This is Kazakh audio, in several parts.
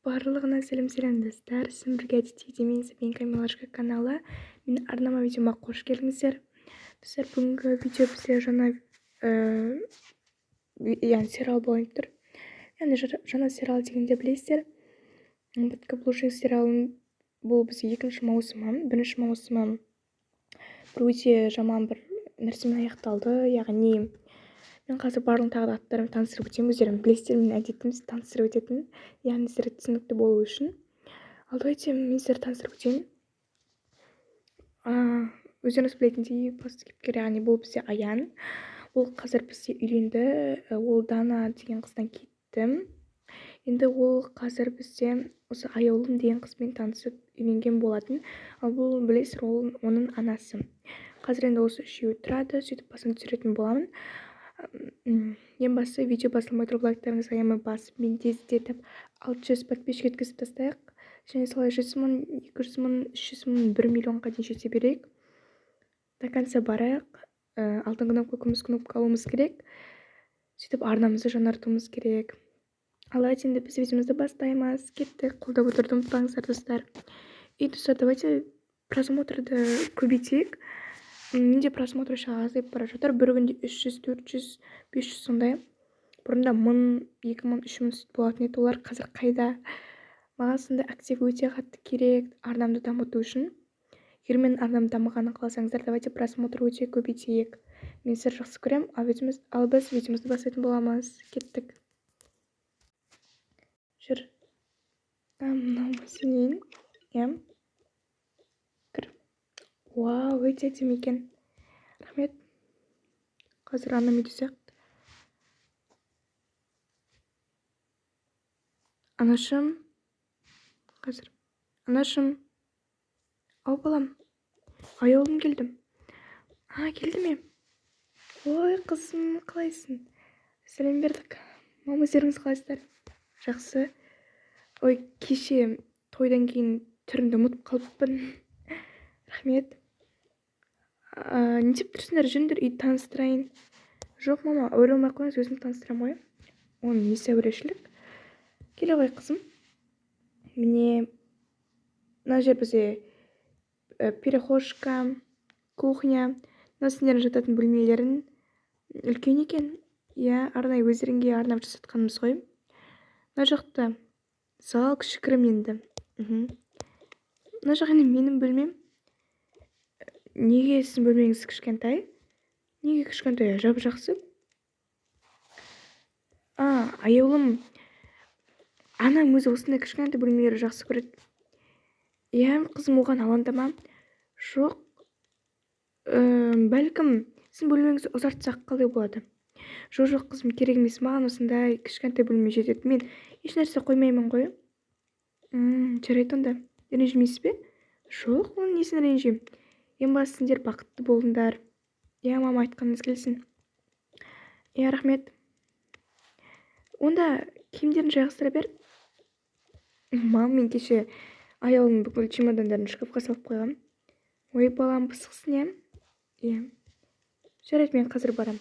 Барлығына сәлем, достар! Сізбен бірге әдеттегідей мен, Сабинка Милашка каналы. Менің арнама, видеома қош келдіңіздер. Достар, бүгінгі видео бізде жаңа яғни сериал болайын тұр. Яғни жаңа сериал дегенде, білесіздер, «Подкаблучник» сериалының бұл бізде екінші маусымы. Бірінші маусымы бір өте жаман бір нәрсемен аяқталды. Яғни мен қазір барлығын тағы да аттарымен таныстырып өтемін. Өздерің білесіздер, менің әдетім таныстырып өтетін, яғни сіздерге түсінікті болу үшін. Ал давайте мен сіздерді таныстырып өтейін. Өздеріңіз білетіндей, басты кейіпкер, яғни бұл бізде Аян. Ол қазір бізде үйленді, ол Дана деген қыздан кетті. Енді ол қазір бізде осы Аяулым деген қызбен танысып, үйленген болатын. Ал бұл, білесіздер, ол оның анасы. Қазір енді осы үшеуі тұрады. Сөйтіп басын түсіретін боламын. Ең бастысы, видео басылмай тұрып, лайктарыңызды аямай басып, мен тездетіп 600 подписчик жеткізіп тастайық. Және солай 100 000, 200 000, 300 000, 1 миллионға дейін жете берейік. До конца барайық. Алтын кнопка, күміс кнопка алуымыз керек. Сөйтіп арнамызды жаңартуымыз керек. Ал давайте енді біз видеомызды бастаймыз. Кеттік! Қолдап отыруды ұмытпаңыздар, достар. И, достар, давайте просмотрды көбейтейік. Менде просмотр еще азайып бара жатыр. Бір күнде 300, 400, 500 сондай. Бұрында 1000, 2000, 3000 сөйтіп болатын еді. Олар қазір қайда? Маған сондай актив өте қатты керек арнамды дамыту үшін. Егер менің арнам дамығанын қаласаңыздар, давайте просмотр өте көбейтейік. Мен сіздерді жақсы көремін. Ал біз видеомызды бастайтын боламыз. Кеттік! Жүр, мынау сенен, иә, кір. Вау, өте әдемі екен, рахмет. Қазір анам үйде сияқты. Анашым, қазір, анашым. Ау, балам. Аяулым келді. А, келді ме? Ой, қызым, қалайсың? Сәлем бердік. Мама, өздеріңіз қалайсыздар? Жақсы. Ой, кеше тойдан кейін түрімді ұмытып қалыппын. Рахмет. Не деп тұрсыңдар? Жүріңдер, үйді таныстырайын. Жоқ, мама, әуре болмай ақ қойыңыз, өзім таныстырамын ғой. Оның несі әурешілік? Келе ғой, қызым. Міне, мына жер бізде прихожка, кухня. Мына сендердің жататын бөлмелерің. Үлкен екен, иә, арнайы өздеріңге арнап жасатқанбыз ғой. Мына жақта зал кішігірім енді. Мына жақ енді менің бөлмем. Неге сіздің бөлмеңіз кішкентай? Неге кішкентай? Жап жақсы. А, Аяулым, анам өзі осындай кішкентай бөлмелерді жақсы көреді. Иә, қызым, оған алаңдама. Жоқ, бәлкім, сіздің бөлмеңізді ұзартсақ, қалай болады? Жоқ, жоқ, қызым, керек емес. Маған осындай кішкентай бөлме жетеді. Мен ешнәрсе қоймаймын ғой. Жарайды онда. Ренжімейсіз бе? Жоқ, оның несіне ренжимін? Ең бастысы, сендер бақытты болыңдар. Иә, мама, айтқаныңыз келсін. Иә, рахмет. Онда киімдерін жайғастыра бер. Мама, мен кеше Аяулымның бүкіл чемодандарын шкафқа салып қойғам. Ой, балам, пысықсың, иә? Иә, жарайды, мен қазір барам.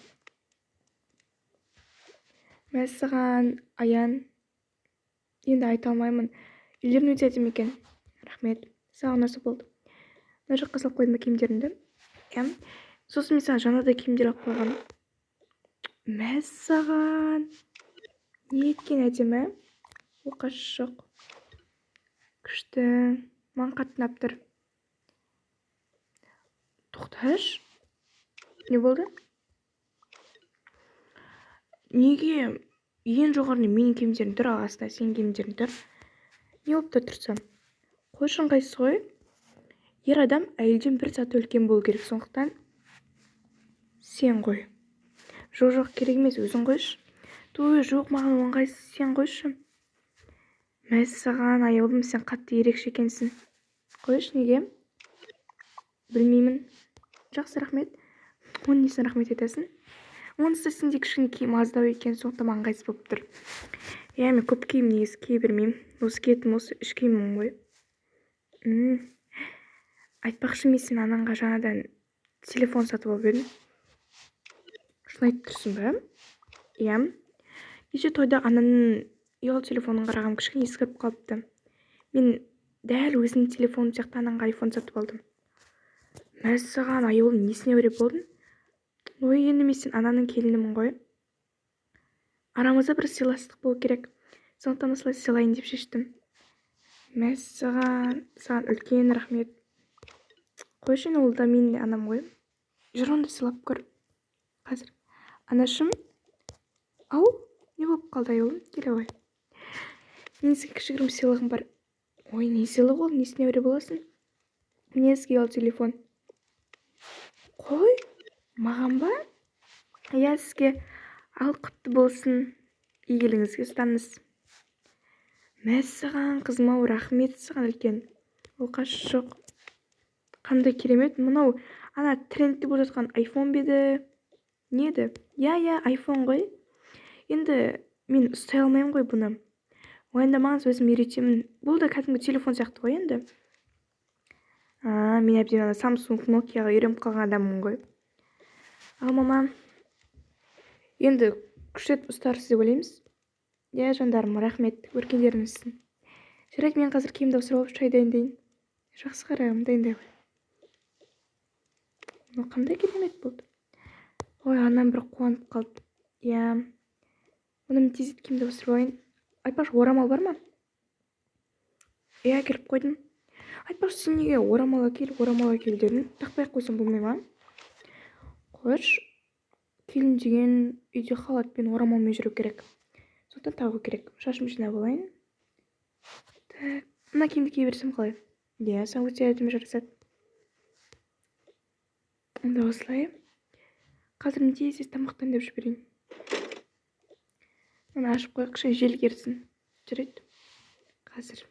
Мәссаған, Аян, енді айта алмаймын. Үйлерің өте әдемі екен. Рахмет, саған ұнаса болды. Мына жаққа салып қойдым ба киімдеріңді? Иә. Сосын мен саған жаңа да киімдер алып қойғанмын. Мәссаған, неткен әдемі! Оқасы жоқ, күшті, маған қатты ұнап тұр. Тоқташы, не болды? Неге ең жоғарыда менің киімдерім тұр, ал астында сенің киімдерің тұр? Не болыпты тұрса? Қойшы, ыңғайсыз ғой. Ер адам әйелден бір саты үлкен болу керек, сондықтан сен қой. Жоқ, жоқ, керек емес, өзің қойшы. Той, жоқ, маған ыңғайсыз, сен қойшы. Мәссаған, Аяулым, сен қатты ерекше екенсің. Қойшы. Неге? Білмеймін. Жақсы, рахмет. Оның несіне рахмет айтасың? Онысы да сенде кішкене киім аздау екен, сондықтан маған ыңғайсыз болып тұр. Иә, мен көп киім негізі кие бермеймін. Осы киетінім осы үш киімім ғой. Айтпақшы, мен сенің анаңға жаңадан телефон сатып алып едім. Шын айтып тұрсың ба? Иә, кеше тойда ананың Ұялы телефонын қарағам, кішкене ескіріп қалыпты. Мен дәл өзімнің телефоным сияқты анаңға айфон сатып алдым. Мәссаған, Аяулым, несіне әуре болдың? Ой, енді мен сен ананың келінімін ғой. Арамызда бір сыйластық болу керек. Сондықтан осылай сыйлайын деп шештім. Мәссаған, саған үлкен рахмет. Қойшы, ол да менің де анам ғой. Жүр онда сыйлап көр. Қазір. Анашым, ау, не болып қалды, Аяулым? Келе ғой. Менің сізге кішігірім сыйлығым бар. Ой, не сыйлық ол? Несіне әуре боласың? Міне сізге ол телефон. Қой, маған ба? Иә, сізге. Ал, құтты болсын. Игілігіңізге ұстаныңыз. Мәссаған, қызым-ау, рахмет саған үлкен. Оқасы жоқ. Қандай керемет. Мынау ана трендте болып жатқан айфон ба еді? Не еді? Иә, иә, айфон ғой. Енді мен ұстай алмаймын ғой бұны. Уайымдамаңыз, өзім үйретемін. Бұл да кәдімгі телефон сияқты ғой енді. Мен әбден ана Samsung, Nokia'ға үйреніп қалған адаммын ғой. Ал, мама, енді күштеп ұстарсыз деп ойлаймыз. Иә, жандарым, рахмет, өркендеріңіз өссін. Жарайды, мен қазір киімді ауыстырып алып шай дайындайын. Жақсы, қарағым, дайындай ғой. Мынау қандай керемет болды. Ой, анам бір қуанып қалды. Иә, оны мен тездетіп киімді ауыстырып алайын. Айтпақшы, орамал бар ма? Иә, әкеліп қойдым. Айтпақшы, сен неге орамал әкел, орамал әкел дедің? Тақпай ақ қойсам болмай ма? Қойшы, келін деген үйде халатпен, орамалмен жүру керек. Сондықтан тағу керек. Шашымды жинап алайын. Так, мына киімді кие берсем қалай? Иә, саған өте әдемі жарасады. Онда осылай. Қазір мен тез тез тамақ дайындап жіберейін. Мына ашып қояйық, кішкене жел керсін. Жарайды. Қазір.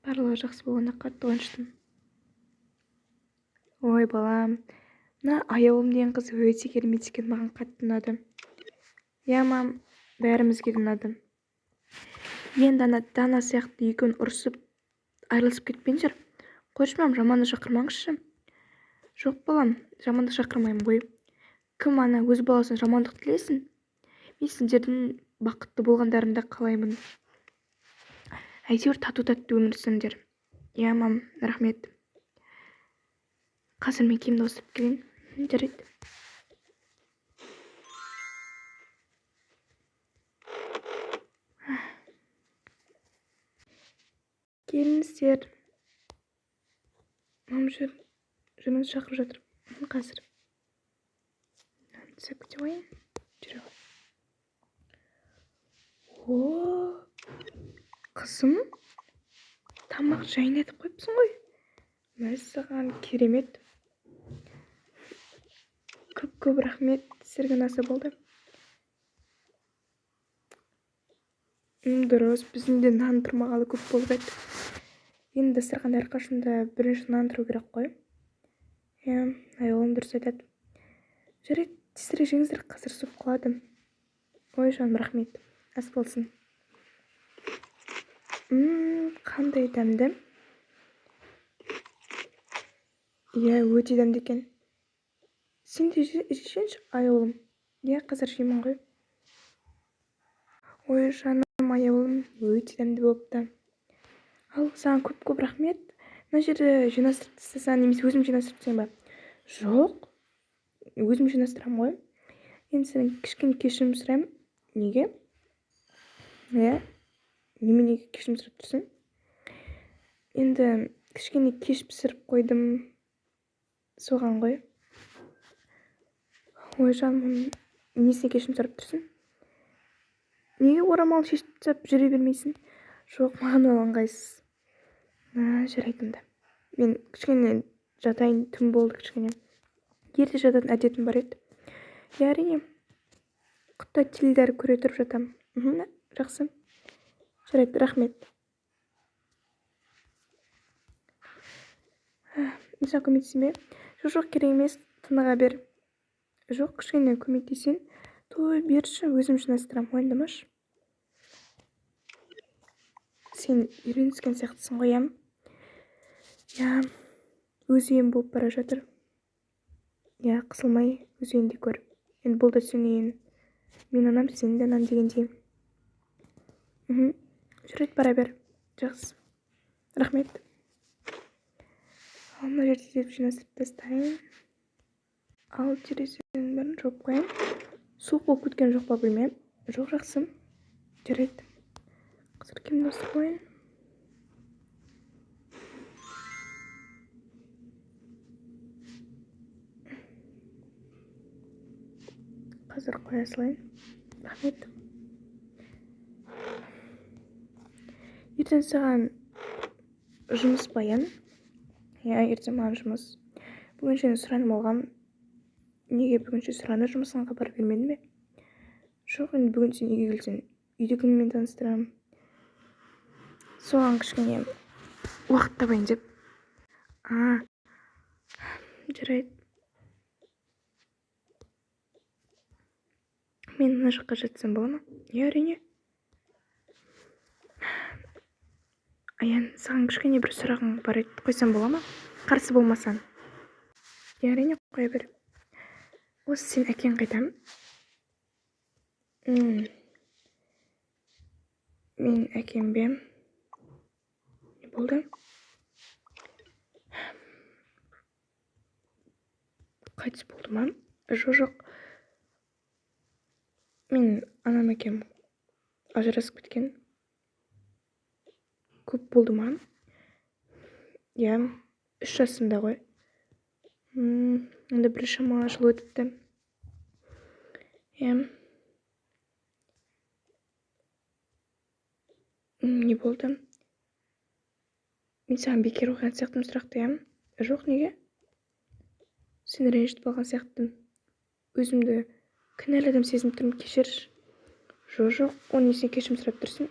Барлығы жақсы болғанына қатты қуаныштымын. Ой, балам, мына Аяулым деген қыз өте керемет екен, маған қатты ұнады. Иә, мам, бәрімізге де ұнады. Енді ана Дана сияқты екеуін ұрысып айырылысып кетпеңдер. Қойшы, мам, жамандық шақырмаңызшы. Жоқ, балам, жамандық шақырмаймын ғой. Кім ана өз баласына жамандық тілесін? Мен сендердің бақытты болғандарыңды қалаймын. Әйтеуір тату-тәтті өмір сүріңдер. Иә, мам, рахмет. Қазір мен киімді ауыстырып келейін. Жарайды. Келіңіздер. Мам, жүр. Жүріңіз, шақырып жатыр. Қазір. Түсіп кете қояйын. Жүре ғой. О, қызым, тамақ жайнатып қойыпсың ғой. Мәссаған, керемет. Көп-көп рахмет, сіздерге ұнаса болды. Дұрыс, біздің де нан тұрмағалы көп болып еді. Енді дастарханда әрқашанда бірінші нан тұру керек қой. Иә, Аяулым дұрыс айтады. Жарайды, тезірек жеңіздер, қазір суып қалады. Ой, жаным, рахмет. Ас болсын. Қандай дәмді. Иә, өте дәмді екен. Сен де жесеңші, Аяулым. Иә, қазір жеймін ғой. Ой, жаным, Аяулым, өте дәмді болыпты. Ал, саған көп-көп рахмет. Мына жерді жинастырып тастасаң, немесе өзім жинастырып тастайын ба? Жоқ, өзім жинастырамын ғой. Енді сенен кішкене кешірім сұраймын. Неге? Иә, неменеге кешірім сұрап тұрсың? Енді кішкене кеш пісіріп қойдым. Соған ғой. Ой, жаным, несіне кешірім сұрап тұрсың? Неге орамал шешіп тастап жүре бермейсің? Жоқ, маған ол ыңғайсыз. Жарайды онда. Мен кішкене жатайын, түн болды кішкене. Ерте жататын әдетім бар еді. Иә, әрине. Құттай теледидар көре тұрып жатамын. Жақсы. Жарайды, рахмет. Мен саған көмектесейін бе? Жоқ, жоқ, керек емес, тыныға бер. Жоқ, кішкене көмектесейін. Той, берші, өзім жинастырамын, уайымдамашы. Сен үйреніскен сияқтысың ғой, иә? Иә, өз үйім болып бара жатыр. Иә, қысылмай өз үйіңде көр. Енді бұл да сенің үйің. Мен анам, сенің де анаң дегендей. Мхм. Жарайды, бара бер. Жақсы. Рахмет. Ал мына жерде деп жинастырып тастайын. Ал терезенің бәрін жауып қояйын. Суық болып кеткен жоқ па бөлме? Жоқ, жақсы. Жарайды. Қазір киімді ауыстырып қояйын. Қазір қоя салайын. Рахмет. Ертең саған жұмыс па, Аян? Иә, ертең маған жұмыс. Бүгін сені сұранып алғам. Неге бүгінше сұраны жұмысыңа хабар бермедің бе? Жоқ, енді бүгін сен үйге келсең, үйде кіммен таныстырамын? Соған кішкене уақыт табайын деп. А, жарайды. Мен мына жаққа жатсам бола ма? Иә, әрине. Аян, саған кішкене бір сұрағым бар еді, қойсам бола ма? Қарсы болмасаң. Иә, әрине, қоя бер. Осы сен әкең қайда? Мен әкем бе? Не болды? Қайтыс болды ма? Жоқ, жоқ. Мен анам әкем ажырасып кеткен. Көп болды ма? Иә, 3 жасымда ғой. Енді біршама жыл өтіпті. Иә. Не болды? Мен саған бекер қойған сияқтымын сұрақты, иә? Жоқ, неге? Сені ренжітіп алған сияқтымын. Өзімді кінәлі адам сезініп тұрмын, кешірші. Жоқ, жоқ, оның несіне кешірім сұрап тұрсың?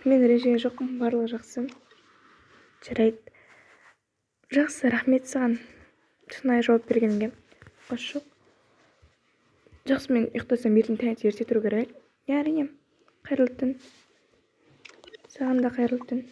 Мен ренжіген жоқпын, барлығы жақсы. Жарайды. Жақсы, рахмет саған. Шынайы жауап бергеніңе. Қош, жоқ. Жақсы, мен ұйықтасам ертең таңертең ерте тұру керек. Иә, әрине. Қайырлы түн. Саған да қайырлы түн.